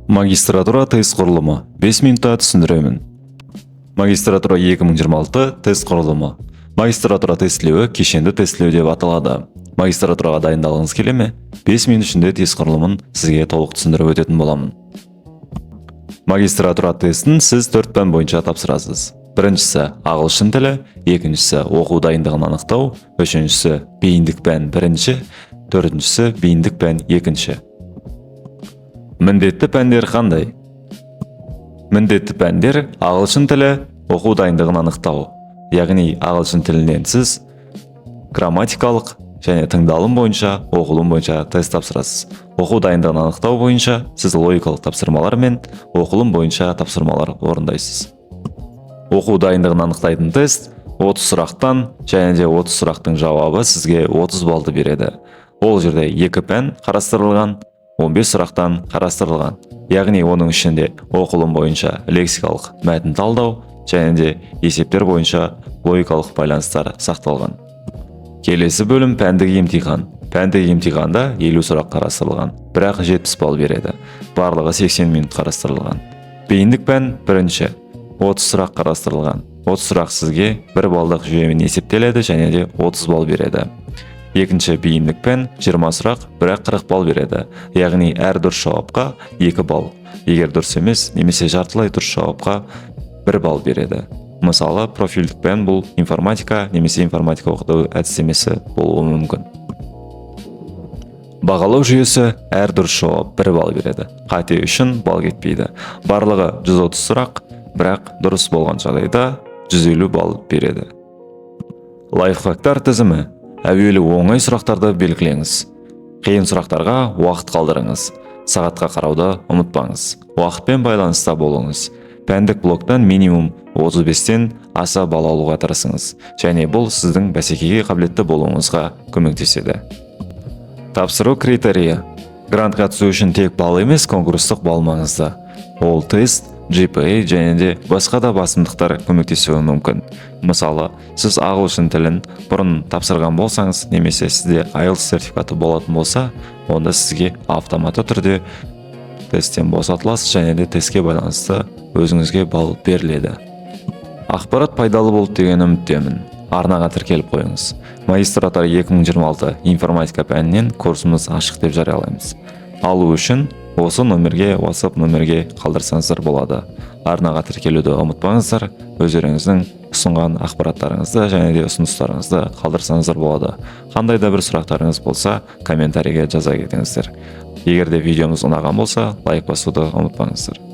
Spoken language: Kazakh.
Магистратура тест құрылымы 5 минутта түсіндіремін. Магистратура 2026 тест құрылымы. Магистратура тестілеуі кешенді тестілеу деп аталады. Магистратураға дайындалғыңыз келе ме? 5 минут ішінде тест құрылымын сізге толық түсіндіріп өтетін боламын. Магистратура тестін сіз төрт пән бойынша тапсырасыз. Біріншісі – ағылшын тілі, екіншісі – оқу дайындығын анықтау, үшіншісі – бейіндік пән бірінші, төртіншісі – бейіндік пән екінші. Міндетті пәндер қандай? Міндетті пәндер: ағылшын тілі, оқу дайындығын анықтау. Яғни ағылшын тілінен сіз грамматикалық және тыңдалым бойынша, оқылым бойынша тест тапсырасыз. Оқу дайындығын анықтау бойынша сіз логикалық тапсырмалар мен оқылым бойынша тапсырмалар орындайсыз. Оқу дайындығын анықтайтын тест 30 сұрақтан және де 30 сұрақтың жауабы сізге 30 баллды береді. Ол жерде екі пән қарастырылған, 15 сұрақтан қарастырылған. Яғни оның ішінде оқылым бойынша лексикалық мәтін талдау және де есептер бойынша логикалық байланыстар сақталған. Келесі бөлім – пәндік емтихан. Пәндік емтиханда 50 сұрақ қарастырылған, бірақ 70 балл береді. Барлығы 80 минут қарастырылған. Бейіндік пән бірінші 30 сұрақ қарастырылған. 30 сұрақ сізге 1 балдық жүйемен есептеледі және де 30 балл береді. Екінші бейіндік пән 20 сұрақ, бірақ 40 балл береді. Яғни әр дұрыс жауапқа 2 балл. Егер дұрыс емес немесе жартылай дұрыс жауапқа 1 балл береді. Мысалы, профильдік пән бұл информатика немесе информатика оқыту әдістемесі болуы мүмкін. Бағалау жүйесі: әр дұрыс жауап 1 балл береді. Қате үшін балл кетпейді. Барлығы 130 сұрақ, бірақ дұрыс болған жағдайда 150 балл береді. Лайфхактар тізімі. Әуелі оңай сұрақтарды белгілеңіз. Қиын сұрақтарға уақыт қалдырыңыз. Сағатқа қарауды ұмытпаңыз. Уақытпен байланыста болыңыз. Пәндік блоктан минимум 35-тен аса балл алуға тырысыңыз. Және бұл сіздің бәсекеге қабілетті болуыңызға көмектеседі. Тапсыру критерийі. Грантқа түсу үшін тек балл емес, конкурстық балл маңызды. Ол тест, GPA және де басқа да басымдықтар көмектесуі мүмкін. Мысалы, сіз ағылшын тілін бұрын тапсырған болсаңыз немесе сізде IELTS сертификаты болатын болса, онда сізге автоматты түрде тесттен босатыласыз және де тестке байланысты өзіңізге балл беріледі. Ақпарат пайдалы болды деген үміттемін. Арнаға тіркеліп қойыңыз. Магистратура 2026 информатика пәнінен курсымыз ашық деп жариялаймыз. Алу үшін осы номерге, WhatsApp номерге қалдырсаңыздар болады. Арнаға тіркелуді ұмытпаңыздар. Өздеріңіздің ұсынған ақпараттарыңызды және де ұсыныстарыңызды қалдырсаңыздар болады. Қандай да бір сұрақтарыңыз болса, комментарийге жаза кетіңіздер. Егер де видеомыз ұнаған болса, лайк басуды ұмытпаңыздар.